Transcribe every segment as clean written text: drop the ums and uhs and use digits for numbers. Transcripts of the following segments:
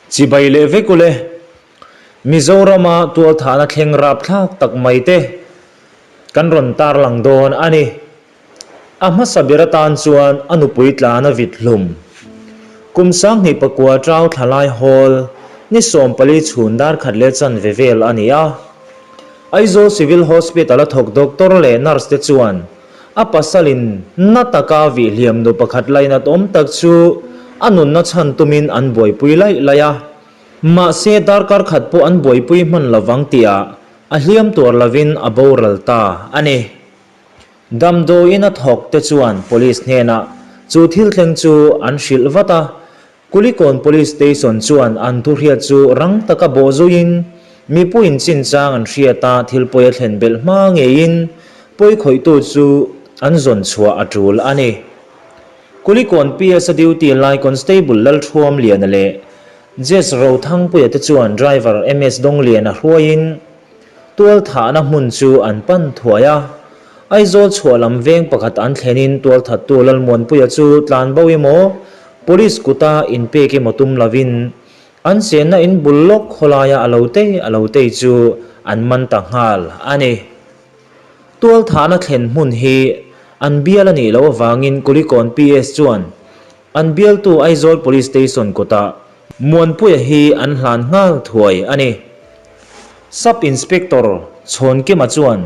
Chibai leh vek ule. Mizorama tualthahna thleng rapthlak tak mai te kan rawn tarlang dawn a ni. A hmasa ber atan chuan a nupui tlan a vit hlum. Kum 2009 Ṭau thlalai hawl ni 14 chhun dar khat leh chanve vel a ni a. Aizawl Civil Hospital a thawk doctor leh nurse te chuan a pasalin na taka vih hliam nu pakhat lainat awm tak chu a nunna chhan tumin an buaipui laih laih a. Mahse darkar khat pawh an buaipui hman lovang tihah a hliam tuar lovin a boral ta a ni. Damdawiin a thawk te chuan police hnenah chu thil thleng chu an hrilh vat a, Kulikawn Police Station chuan an thuhriat chu rang taka bawh zuiin mipuiin chinchang an hriat a, thil pawi a thlen belh hma ngeiin pawi khawihtu chu an zawn chhuah a tul a ni. Kulikawn PS a duty lai Constable Lalthuamliana leh Jess Rothangpuia te chuan driver MS Dawngliana hruaiin Tual thahna hmun chu an pan thuai a, Aizawl chhuah lam veng pakhat an thlenin tual thattu Lalmuanpuia chu tlan bo emaw, Police kuta inpek emaw tum lovin an chenna in bul lawk khawlaia a lo tei a lo tei chu an man ta nghal a ni. Tual thahna thlen hmun hi an bial a nih loh avangin Kulikawn PS chuan An bialtu Aizawl Police Station kutah Muanpuia hi an hlan nghal thuai a ni. Sub Inspector Chhawnkima chuan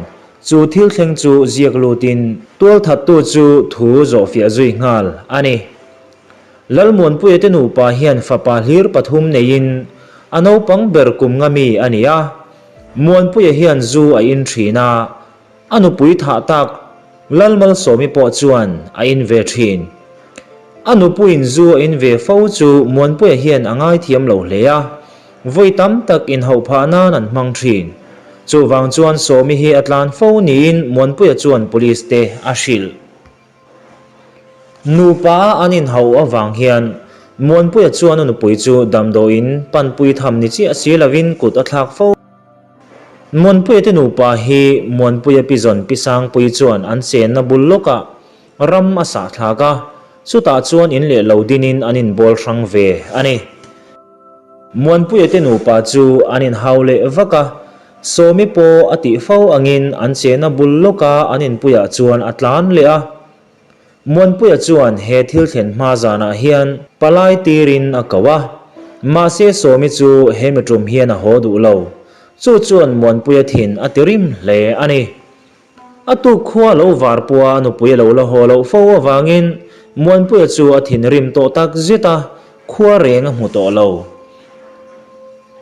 chu thil thleng chu ziak lutin tualthattu chu thu zawhfiah zui nghal a ni. Lalmuanpuia te nupa hian fapa hlir pathum neiin a naupang ber kum nga mi a ni a, Muanpuia hian zu a in thin a, A nupui thah tak Lalmalsawmi pawh chuan a in ve thin. A nupuiin zu a in ve fo chu Muanpuia hian a ngaithiam lo hle a, vawi tam tak inhauh phah nan an hmang thin. Chuvang chuan Sawmi hi a tlan fo niin Muanpuia chuan police te a hrilh. Nupa a an inhauh avang hian Muanpuia chuan a nupui chu damdawiin panpui tham ni chiah si lovin kut a thlak fo. Muanpuia te nupa hi Muanpuia pi zawn pi Sangpui chuan an chenna bul lawkah ram a sah thlak a, chutah chuan in leh lo dinin an inbawl hrang ve a ni. Muanpuia te nupa chu an inhau leh vak a, Sawmi pawh a tih fo angin an chenna bul lawka an inpuiah chuan a tlan leh a. Muanpuia chuan he thil thlen hma zanah hian palai tirin a ko a, mahse Sawmi chu he mi tum hian a haw duh lo. Chu chuan Muanpuia thin a ti rim hle a ni. A tuk khua lo var pua a nupui a lo la haw loh fo avangin Muanpuia chu a thinrim tawh tak zet a, khua reng a hmu tawh lo.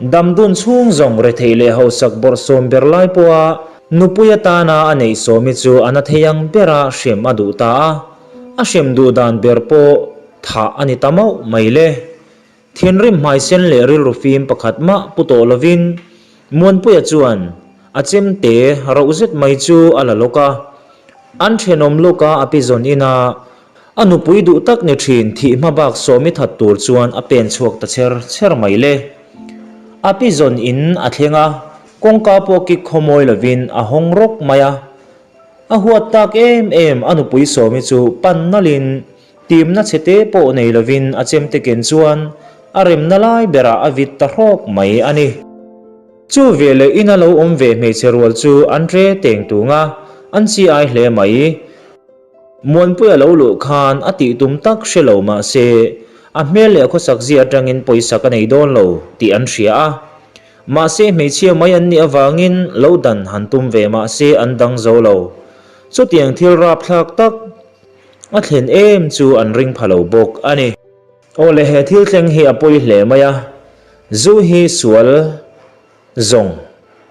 Damdun chhung zawng retheih leh hausak bawrhsawm ber lai pawha nupui atana a neih sawmi chu a na thei ang bera hrem a duh ta a, a hrem duh dan ber pawh thah a ni ta mauh mai le. Thinrim hmaisen leh rilru fim pakhat mah pu tawh lovin Muanpuia chuan a chemte roh zet mai chu a la lawk a, an thenawm lawka a pi zawn ina A nupui duh tak ni thin thih hma bak sawmi that tur chuan a pen chhuak ta cher cher mai le. A pi zawn in a thleng a, kawngka pawh kik khawmawi lovin a hawng rawk mai a. A huat tak em em a nupui sawmi chu pan nalhin timna chhe te pawh nei lovin a chemte ken chuan a remna lai berah a vit ta hrawk mai a ni. Chu veleh ina lo awm ve hmeichhe rual chu an tre teng tung a, an chi ai hle mai. Muanpuia lo luh khan a tih tum tak hre lo mah se, a hmel leh a khawsak zia atangin pawisa ka nei dawn lo tih an hria a. Mahse hmeichhia mai an nih avangin lo dan han tum ve mah se an dang zo lo. Chutiang thil rapthlak tak a thlen em chu an ring pha lo bawk a ni. Aw le he thil thleng hi a pawi hle mai a, zu hi sual Zawng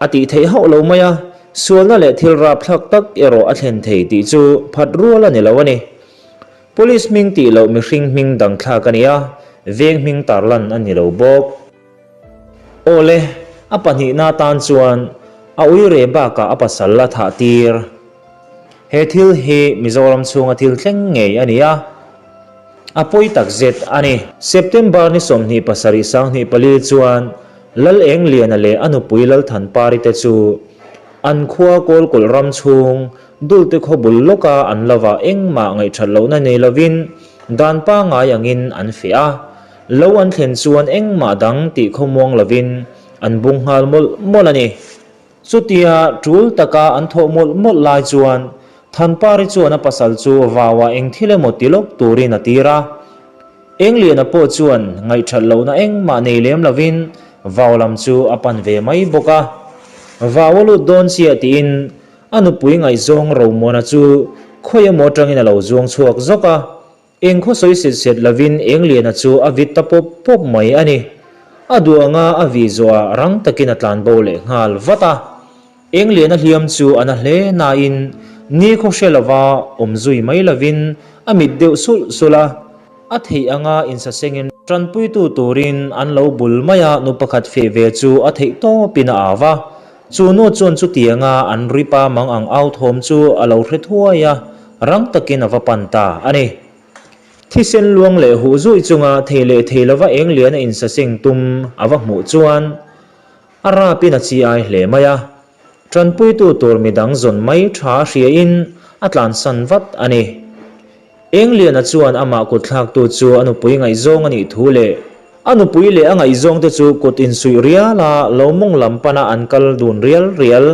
a tih theih hauh lo mai a, sualna leh thil rapthlak tak erawh a thlen thei tih chu phat rual a ni lo a ni. Police hming tih loh mihring hming dang thlak a ni a, veng hming tarlan a ni lo bawk. Aw le, a pahnihna atan chuan a uire bakah a pasal a thah tir. He thil hi Mizoram chhunga thil thleng ngei a ni a, a pawi tak zet a ni. September ni 27 24 chuan Lal Engliana leh a nupui Lalthanpari te chu an khua Kawlkulh ram chhung Dulte khaw bul lawka an lova engmah ngaihthat lohna nei lovin dan pangngai angin an feh a. Lo an thlen chuan engmah dang tih khawmuang lovin an bung nghal mawlh mawlh a ni. Chutia tul taka an thawh mawlh mawlh lai chuan Thanpari chuan a pasal chu vauah eng thil emaw ti lawk turin a tir a. Engliana pawh chuan ngaihthat lohna engmah nei lem lovin vau lam chu a pan ve mai bawk a. Vau a lut dawn chiah tiin a nupui ngaihzawng Romuana chu khawi emaw atangin a lo zuang chhuak zawk a. Eng khaw sawi set set lovin Engliana chu a vit ta pawp pawp mai a ni. A duh anga a vih zawhah rang takin a tlan bo leh nghal vat a. Engliana hliam chu a na hle nain ni khaw hre lova awm zui mai lovin a mit deuh sulh sulh a. A theih anga insasengin tanpuitu turin an lo bul mai a, nu pakhat feh ve chu a theih tawpin a au a. Chu nu chuan chutianga an ripa mang ang au thawm chu a lo hre thuai a, rang takin a va pan ta a ni. Thisen luang leh huh zuih chunga thei leh thei lova eng lian a insaseng tum a va hmuh chuan a rapin a chi ai hle mai a. Tanpuitu tur midang zawn mai tha a hriain a tlansan vat a ni. Engliana chuan amah kut thlaktu chu a nupui ngaihzawng a nih thu leh a nupui leh a ngaihzawngte chu kut insuih rial a lo mawng lam pana an kal dun rial rial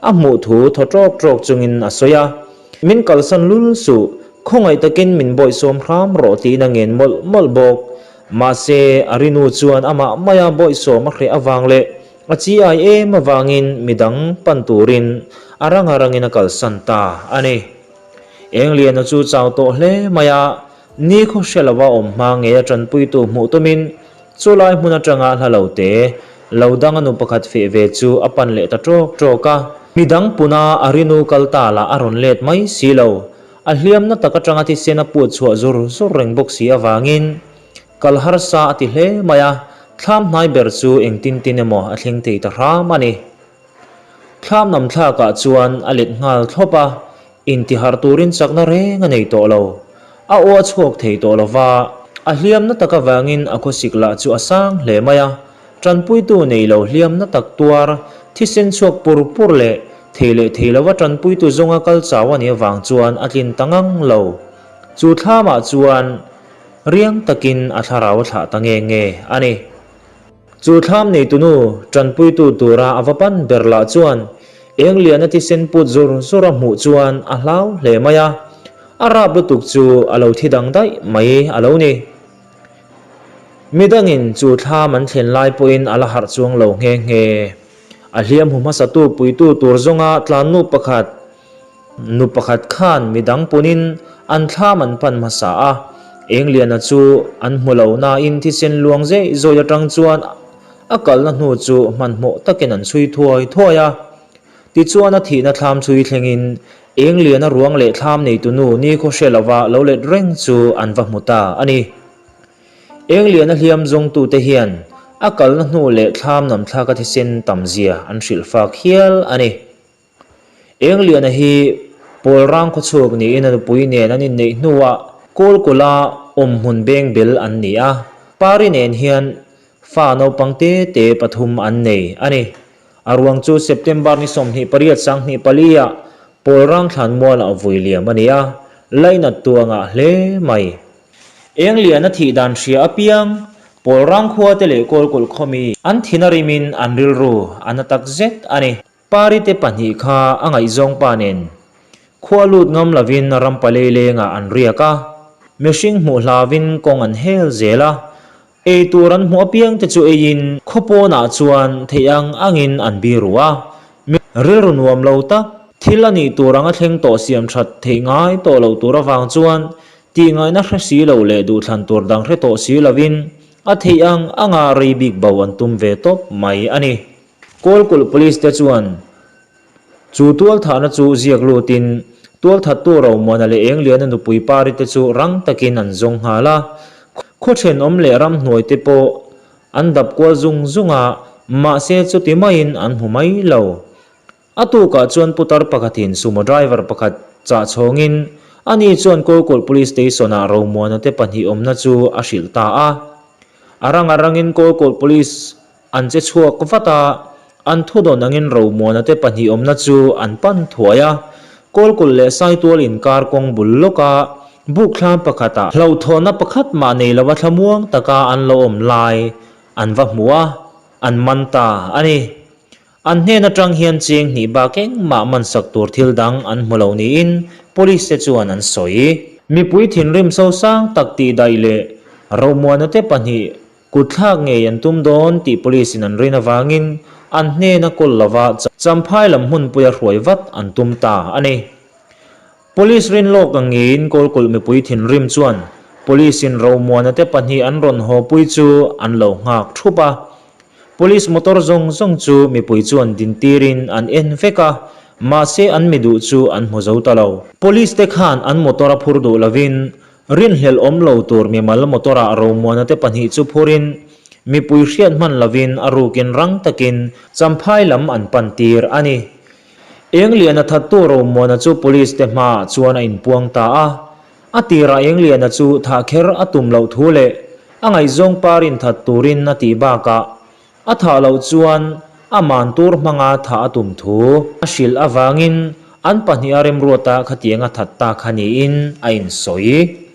a hmuh thu thaw ṭawk ṭawk chungin a sawi a. Min kalsan lul suh, khawngaih takin min bawihsawm hram rawh tiin a ngen mawlh mawlh bawk. Mahse, a rinu chuan amah maia bawihsawm a hreh avang leh a chi ai em avangin midang pan turin a ranga rangin a kalsan ta a ni. Engliana chu chau tawh hle mai a, nikhaw hre lova awm hma ngei a tanpuitu hmuh tumin chulai hmun atanga hla lo te lo dang a nu pakhat feh ve chu a pan leh ta ṭawk ṭawk a. Midang puna a rinu kal ta lah a rawn let mai si lo, a hliamna tak atanga thisen a put chhuah zur zur reng bawk si avangin kal harsa a ti hle mai a, thlam hnai ber chu engtin tin emaw a thleng thei ta hram a ni. Thlam nam thlakah chuan a let nghal thlawp a, intiharh turin chakna reng a nei tawh lo. A aw a chhuak thei tawh lo va, a hliamna tak avangin a khawsik lah chu a sang hle mai a. Tanpuitu nei lo hliamna tak tuar, thisen chhuak pur pur leh thei leh thei lova tanpuitu zawnga kal chau a nih avang chuan a tlin ta ngang lo. Chu thlamah chuan riang takin a thlarau a thlah ta nge nge a ni. Chu thlam neitunu tanpuitu tura a va pan ber lah chuan Engliana thisen put zur zur a hmuh chuan a hlau hle mai a, a rap lutuk chu a lo thi dang daih mai a lo ni. Midangin chu thlam an thlen lai pawhin a la harh chuang lo nghe nghe. A hliam hu hmasatu puitu tur zawnga tlannu pakhat, Nu pakhat khan midang punin an thlam an pan hmasa a, Engliana chu an hmu lo nain thisen luang zeih zawih atang chuan a kalna hnu chu hmanhmawh takin an chhui thuai thuai a. Tichuan a thihna thlam chhui thlengin Engliana ruang leh thlam neitu nu nikhaw hre lova lo let reng chu an va hmu ta a ni. Engliana hliam zawngtute hian a kalna hnu leh thlam namthlaka thisen tamzia an hrilh fak hial a ni. Engliana hi Pawl Rang khawchhuak niin a nupui nen an inneih hnuah Kawlkawla awmhmun beng bel an ni a, Pari nen hian fa naupang te te pathum an nei a ni. A ruang chu September ni 28 24 ah Pawl Rang thlanmualah vui liam a ni a, lainat tu a ngah hle mai. Engliana thih dan hria apiang Pawl Rang khua te leh Kawlkawlh khawmi an thin a rimin an rilru a na takzet a ni. Parite pahnih kha a ngaihzawng pa nen khua lut ngam lovin ram palei lengah an riak a, mihring hmuh hlauvin kawng an hel zel a, ei tur an hmuh apiang te chu eiin khaw pawnah chuan theih ang angin an biru a, mi rilru nuam lo tak thil a nih tur anga thleng tawh siam that theih ngai tawh loh tur avang chuan tihngaihna hre si lo leh duhthlan tur dang hre tawh si lovin a theih ang anga rei bik bo an tum ve tawp mai a ni. Kawlkulh Police te chuan chu tualthahna chu ziak lutin tualthattu Romuana leh Engliana nupui Pari te chu rang takin an zawng nghal a. Khaw thenawm leh ramhnuai te pawh an dap kual zung zung a, mahse chuti maiin an hmu mai lo. A tukah chuan putar pakhatin sumo driver pakhat chah chhawngin ani chuan Kawlkulh Police Station-ah Romuana te pahnih awmna chu a hrilh ta a. A ranga rangin Kawlkulh Police An che chhuak vat a, an thudawn angin Romuana te pahnih awmna chu an pan thuai a. Kawlkulh leh Saitual inkar kawng bul lawka Buk thlam pakhatah hlauhthawnna pakhat mah nei lova thlamuang taka an lo awm lai an va hmu a, an man ta a ni. An hnen atang hian cheng hnih bak engmah mansak tur thil dang an hmu lo niin Police te chuan an sawi. Mipui thinrim sosang tak tihdaih leh Romuana te pahnih Kutthlak ngei an tum dawn tih police in an rin avangin an hnena kawl lova Champhai lam hmunpuia hruai vat an tum ta a ni. Police rin lawk ang ngeiin Kawlkulh mipui thinrim chuan police in Romuana te pahnih an rawn haw pui chu an lo nghak thup a. Police motor zawng zawng chu mipui chuan dintirin an en vek a, mahse an mi duh chu an hmu zo ta lo. Police te khan an motor a phur duh lovin Rinhlelh awm lo tur mimal motor-ah Romuana te pahnih chu phurin, mipui hriat hman lovin a rukin rang takin Champhai lam an pan tir a ni. Engliana thattu Romuana chu Police te hmaah chuan a inpuang ta a. A tirah Engliana chu thah kher a tum loh thu leh a ngaihzawng par inthat turin a tih bakah A thah loh chuan a man tur hmanga thah a tum thu a hrilh avangin an pahniha remruata khatiang a that ta kha niin a insawi.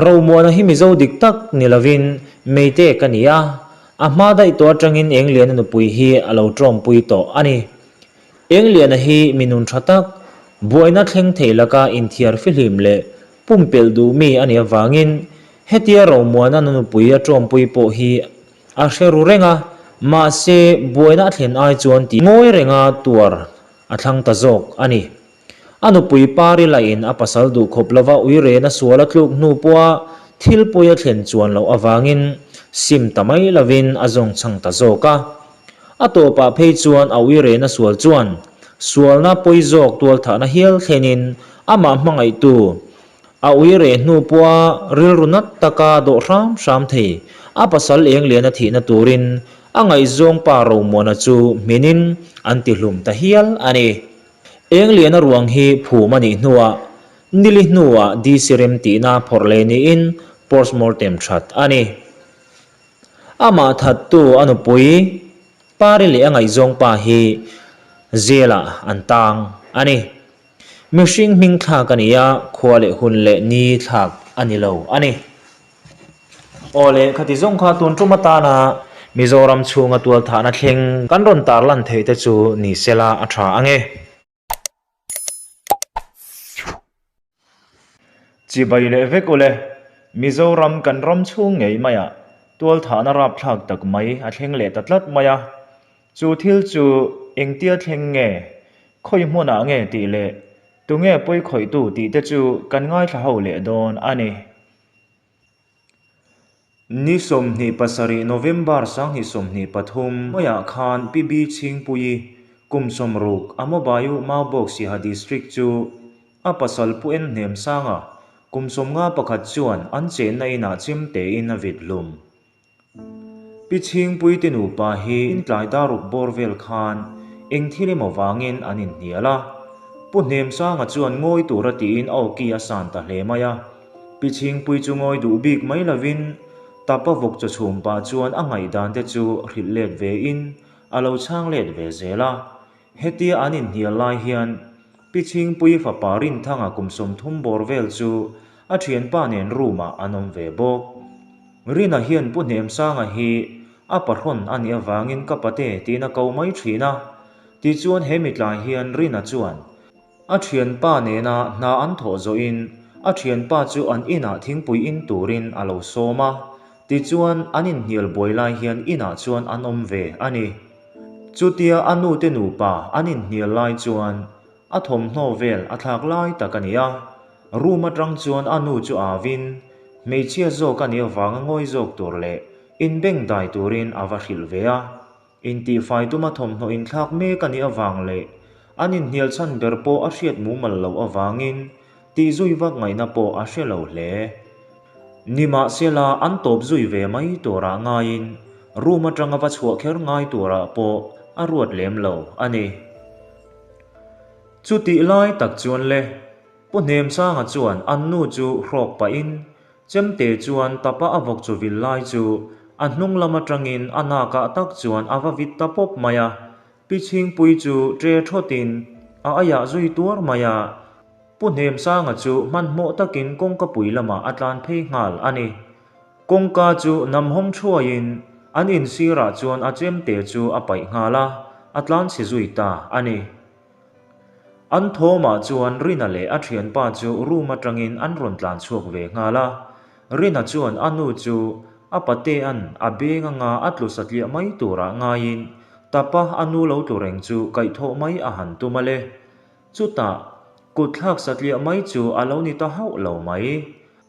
Romuana hi Mizo dik tak ni lovin Meite ka ni a, a hma daih tawh atangin Engliana nupui hi a lo tawmpui tawh a ni. Engliana hi mi nun tha tak, buaina thleng thei laka inthiar fihlim leh pumpelh duh mi a nih avangin hetia Romuana nupui a tawmpui pawh hi A hre ru reng a, mahse buaina a thlen ai chuan tih ngawi renga tuar a thlang ta zawk a ni. A nupui Pari lahin a pasal duh khawp lova uirena sual a tluk hnu pawha thil pawi a thlen chuan loh avangin sim ta mai lovin a zawng chhang ta zawk a. A tawpah phei chuan a uirena sual chuan sualna pawi zawk tualthahna hial thlenin amah hmangaihtu A ui reh hnu pawha rilru nat taka dawh hram hram thei. A pasal eng liana thihna turin a ngaihzawng pa Romuana chu hminin an tihlum ta hial a ni. Eng liana ruang hi phum a nih hnuah nili hnuah DC rem tihna phawrh leh niin postmortem that a ni. Amah thattu a nupui Pari leh a ngaihzawng pa hi jail-ah an tang a ni. Mihring hming thlak a ni a, khua leh hun leh ni thlak a ni lo a ni. Aw le, khati zawng kha tun tum atana Mizoram chhunga tualthahna thleng kan rawn tarlan theih te chu ni sela a tha ang e. Chibai leh vek ule, Mizoram kan ram chhung ngei maiah tualthahna rapthlak tak mai a thleng leh ta tlat mai a. Chu thil chu engtia thleng nge? Khawi hmunah nge tih leh tunge pawi khawihtu tih te chu kan ngaithla ho leh dawn a ni. Ni 27 November 2023 maiah khan Pi Bi Chhingpuii kum 60 a Mobayu Maubawk Siaha District chu a pasal Pu En Hnemsanga kum 51 chuan an chenna inah chemtein a vit hlum. Pi Chhingpui te nupa hi intlai daruk bawr vel khan eng thil emaw vangin an inhnial a. Pu Hnemsanga chuan ngawi tura tiin a awki a san ta hle mai a. Pi Chhingpui chu ngawi duh bik mai lovin tapa vawk chaw chhum pah chuan a ngaihdan te chu hrilh let vein a lo chhang let ve zel a. Hetia an inhnial lai hian Pi Chhingpui fapa Rinthanga kum 30 bawr vel chu a thianpa nen room ah an awm ve bawk. Rina hian Pu Hnemsanga hi a pahrawn a nih avangin ka pate tiin a ko mai thin a. Tichuan he mitlai hian Rina chuan a thianpa nena hna an thawh zawhin a thianpa chu an inah thingpui in turin a lo sawm a. Tichuan an inhnial buai lai hian inah chuan an awm ve a ni. Chutia a nu te nupa an inhnial lai chuan a thawmhnaw vel a thlak lai tak a ni a. Room atang chuan a nu chu avin hmeichhia zawk a nih avanga ngawi zawk tur leh inbeng dai turin a va hrilh ve a. Intihfai tuma thawmhnaw inthlak mek a nih avang leh an inhnial chhan ber pawh a hriat mumal loh avangin tih zui vak ngaihna pawh a hre lo hle. Nimahsela an tawp zui ve mai turah ngaiin room atanga va chhuah kher ngai turah pawh a ruat lem lo a ni. Chutih lai tak chuan le, Pu Hnemsanga chuan an nu chu hrawk pahin chemte chuan tapa a vawk chu vil lai chu a hnung lam atangin a nakah tak chuan a va vit ta pawp mai a, Pi Chhingpui chu ṭe thawtin a aiah zui tuar mai a. Pu Hnemsanga chu hmanhmawh takin kawngkapui lamah a tlan phei nghal a ni. Kawngka chu nam hawng thuaiin an insirah chuan a chemte chu a paih nghal a, a tlan chhe zui ta a ni. An thawmah chuan Rina leh a thianpa chu room atangin an rawn tlan chhuak ve nghal a. Rina chuan a nu chu a patea'n a beng anga a tlu satliah mai turah ngaiin tapa a nu lo tlu reng chu kaihthawh mai a han tum a le. Chutah, kut thlak satliah mai chu a lo ni ta hauh lo mai.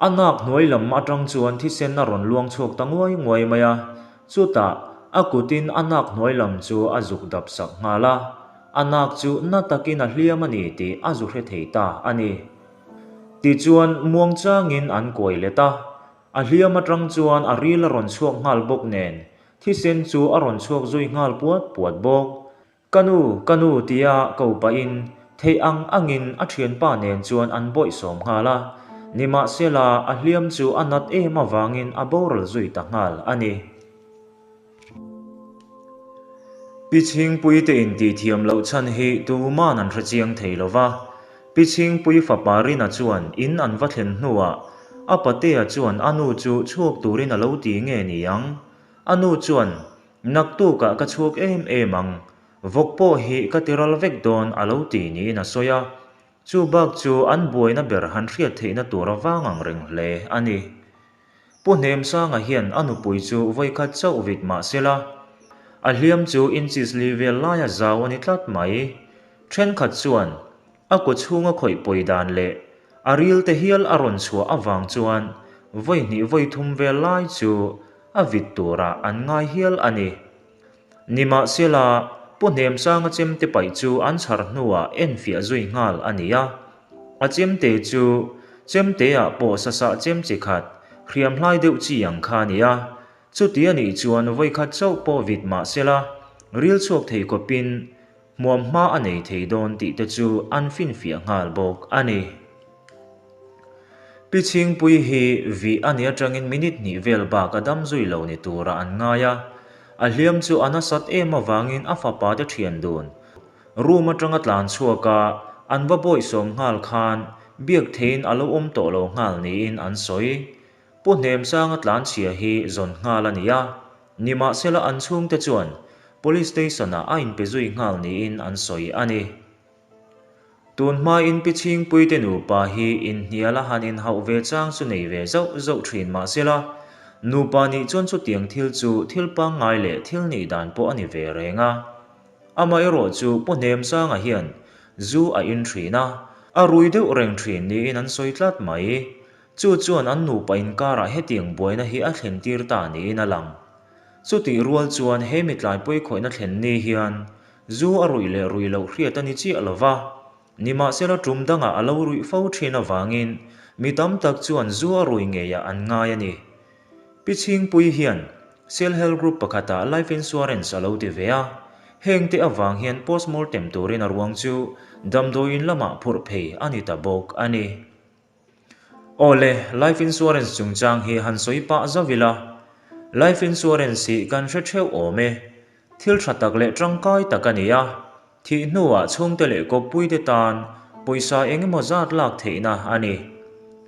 A nak hnuai lam atang chuan thisen a rawn luang chhuak ta nguai nguai mai a, chutah a kutin a nak hnuai lam chu a zuk dap sak nghal a, a nak chu na takin a hliam a ni tih a zu hre thei ta a ni. Tichuan, muangchangin an kuai let a, a hliam atang chuan a ril a rawn chhuak nghal bawk nen, thisen chu a rawn chhuak zui nghal puat puat bawk. Ka nu, ka nu tia ko pahin theih ang angin a thianpa nen chuan an bawihsawm nghal a, nimahsela a hliam chu a nat em avangin a boral zui ta nghal a ni. Pi Chhingpuite intihthiam loh chhan hi tuman an hre chiang thei lo va, Pi Chhingpui fapa Rina chuan in an va thlen hnuah a patea chuan a nu chu chhuak turin a lo ti nge ni ang? A nu chuan Naktukah ka chhuak em em ang, vawk pawh hi ka ti ral vek dawn a lo ti niin a sawi a, chu bak chu an buaina ber han hriat theihna tur a vang ang reng hle a ni. Pu Hnemsanga hian a nupui chu vawikhat chauh vit mah sela, a hliam chu inches li vel laia zau a ni tlat mai. Thenkhat chuan a kaw chhunga khawih pawi dan leh a ril te hial a rawn chhuah avang chuan vawi hnih vawi thum vel lai chu a vit turah an ngai hial a ni. Nimahsela, Pu Hnemsanga chemte paih chu an chhar hnuah enfiah zui nghal a ni a. A chemte chu chemteah pawh sasah chem chi khat, hriam hlai deuh chi ang kha a ni a. Chuti a nih chuan vawikhat chauh pawh vit mahsela, ril chhuak thei kawpin hmuam hma a nei thei dawn tih te chu an finfiah nghal bawk a ni. Pi Chhingpui hi vih a nih atangin minute hnih vel bak a dam zui lo ni turah an ngai a, a hliam chu a nasat em avangin a fapa te thian dun room atanga tlan chhuak a an va bawihsawm nghal khan biak theiin a lo awm tawh lo nghal niin an sawi. Pu Hnemsanga tlanchhia hi zawn nghal a ni a, nimahsela an chhungte chuan Police Station-ah a inpe zui nghal niin an sawi a ni. Tun hmain Pi Chhingpuite nupa hi inhnial a han inhauh ve chang chu nei ve zauh zauh thin mahsela, nupa nih chuan chutiang thil chu thil pangngai leh thil nih dan pawh a ni ve reng a. Amaherawh chu Pu Hnemsanga hian zu a in thin a, a rui deuh reng thin niin an sawi tlat mai. Chu chuan an nupa inkarah hetiang buaina hi a thlen tir ta niin a lang. Chutih rual chuan he mitlai pawikhawihna thlen ni hian Zu a ruih leh ruih loh hriat a ni chiah lo va, nimahsela tum dangah a lo ruih fo thin avangin mi tam tak chuan zu a rui ngeiah an ngai a ni. Pi Chhingpui hian Self Help Group pakhatah Life Insurance a lo ti ve a, hengte avang hian postmortem turin a ruang chu damdawiin lamah phurh phei a ni ta bawk a ni. Aw le, Life Insurance chungchang hi han sawi pah zauh ila. Life Insurance hi kan hre theuh awm e. Thil tha tak leh tangkai tak a ni a, thih hnuah chhungte leh kawppuite tan pawisa eng emaw zat lak theihna a ni.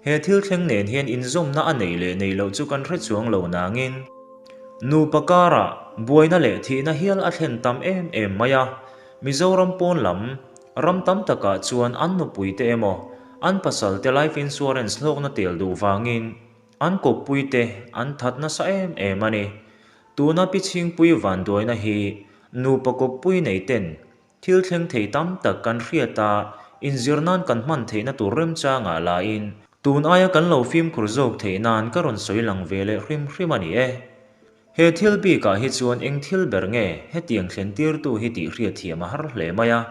He thil thleng nen hian inzawmna a neih leh neih loh chu kan hre chuang lo nangin, nupa karah buaina leh thihna hial a thlen tam em em mai a, Mizoram pawn lam ram tam takah chuan an nupuite emaw an pasalte life insurance hlawkna tel duh vangin an kawppuite an that nasa em em a ni. Tuna Pi Chhingpui vanduaina hi nupa kawppui nei ten thil thleng thei tam tak kan hriat a, inzir nan kan hman theihna tur remchangah lahin tun aia kan lo fimkhur zawk theih nan ka rawn sawi lang ve leh hrim hrim a ni e. He thil bikah hi chuan eng thil ber nge hetiang thlen tirtu hi tih hriatthiam a har hle mai a,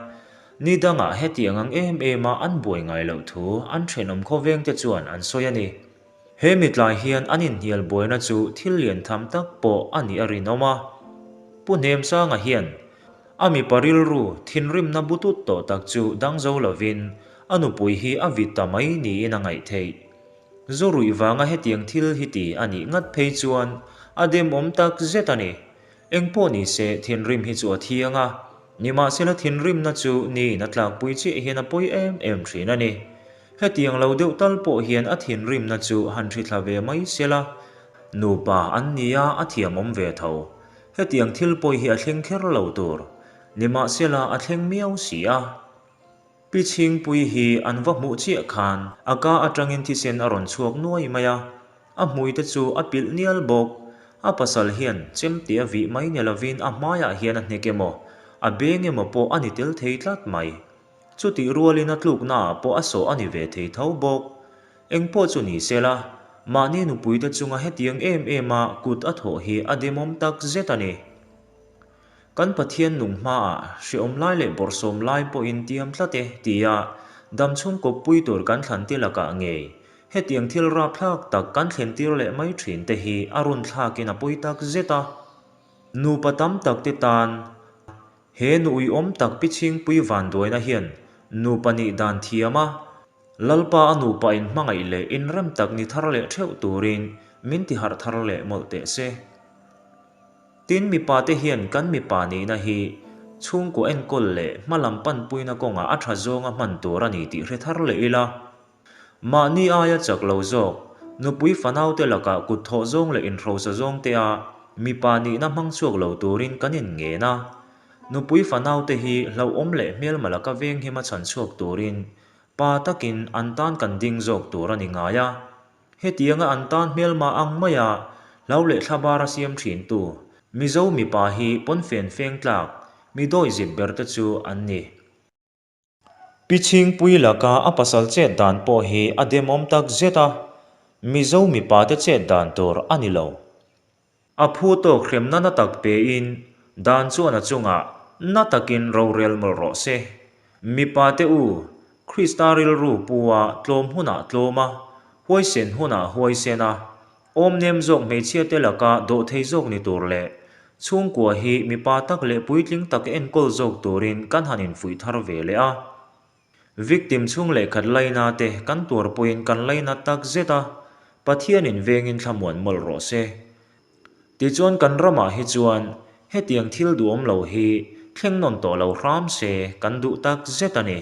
ni dangah hetiang ang em em a an buai ngai loh thu an thenawm khawvengte chuan an sawi a ni. He mitlai hian an inhnial buaina chu thil lian tham tak pawh a nih a rinawm a. Pu Hnemsanga hian a mipa rilru thinrimna butut tawh tak chu dang zo lovin a nupui hi a vit ta mai niin a ngaih theih. Zu ruih vanga hetiang thil hi ti a nih ngat phei chuan a demawm tak zet a ni. Engpawh ni se thinrim hi chu a thiang a, nimahsela thinrimna chu niin a tlakpui chiah hian a pawi em em thin a ni. Hetiang lo deuh tal pawh hian a thinrimna chu han hrithla ve mai sela, nupa an nia a thiamawm ve tho. Hetiang thil pawi hi a thleng kher lo tur. Nimahsela a thleng miau si a. Pi Chhingpui hi an va hmuh chiah khan a ka atangin thisen a rawn chhuak nuai mai a, a hmuite chu a pilh nial bawk. A pasal hian chemte a vih mai ni lovin a hmaiah hian a hnek emaw, a beng emaw pawh a ni tel thei tlat mai. Chutih rualin a tluknaah pawh a sawh a ni ve thei tho bawk. Engpawh chu ni sela, mahni nupuite chunga hetiang em em a kut a thawh hi a demawm tak zet a ni. Kan Pathian nung hmaah hrehawm lai leh bawrhsawm lai pawhin tiam tlat e tia damchhung kawppui tur kan thlan ti lakah ngei hetiang thil rapthlak tak kan thlentir leh mai thin te hi a runthlakin a pawi tak zet a. Nupa tam tak te tan he nu uiawm tak pi chhingpui vanduaina hian nupa nih dan thiam a, Lalpa a nupa inhmangaih leh inrem tak ni thar leh theuh turin min tiharh thar leh mawlh teh se. Tin, mipate hian kan mipa nihna hi chhungkaw enkawl leh hmalam panpuina kawngah a tha zawnga hman tur a ni tih hre thar leh ila. Mahni aia chak lo zawk, nupui fanaute lakah kut thawh zawng leh inhrosa zawngtea mipa nihna hmang chhuak lo turin kan inngen a. Nupui fanaute hi hlauhawm leh hmelma laka venghima chhan chhuak turin pa takin an tan kan ding zawk tur a ni ngai a. Hetianga an tan hmelma ang maia hlau leh thlabar a siam thintu Mizo mipa hi pawnfen feng tlak mi dawihzip ber te chu an ni. Pi Chhingpui laka a pasal chet dan pawh hi a demawm tak zet a, Mizo mipa te chet dan tur a ni lo. A phu tawk hremna na tak pein dan chuan a chungah na takin rorel mawlh rawh se. Mipa te u, Krista rilru pu a tlawm hunah tlawm a, huaisen hunah huaisen a, awmnem zawk hmeichhia te laka dawhthei zawk ni tur leh chhungkua hi mipa tak leh puitling tak enkawl zawk turin kan han infuih thar ve leh a. Victim chhung leh khat laina te kan tuar pawhin kan laina tak zet a, Pathianin vengin thlamuan mawlh rawh se. Tichuan kan ramah hi chuan hetiang thil duhawm lo hi thleng nawn tawh lo hram se kan duh tak zet a ni.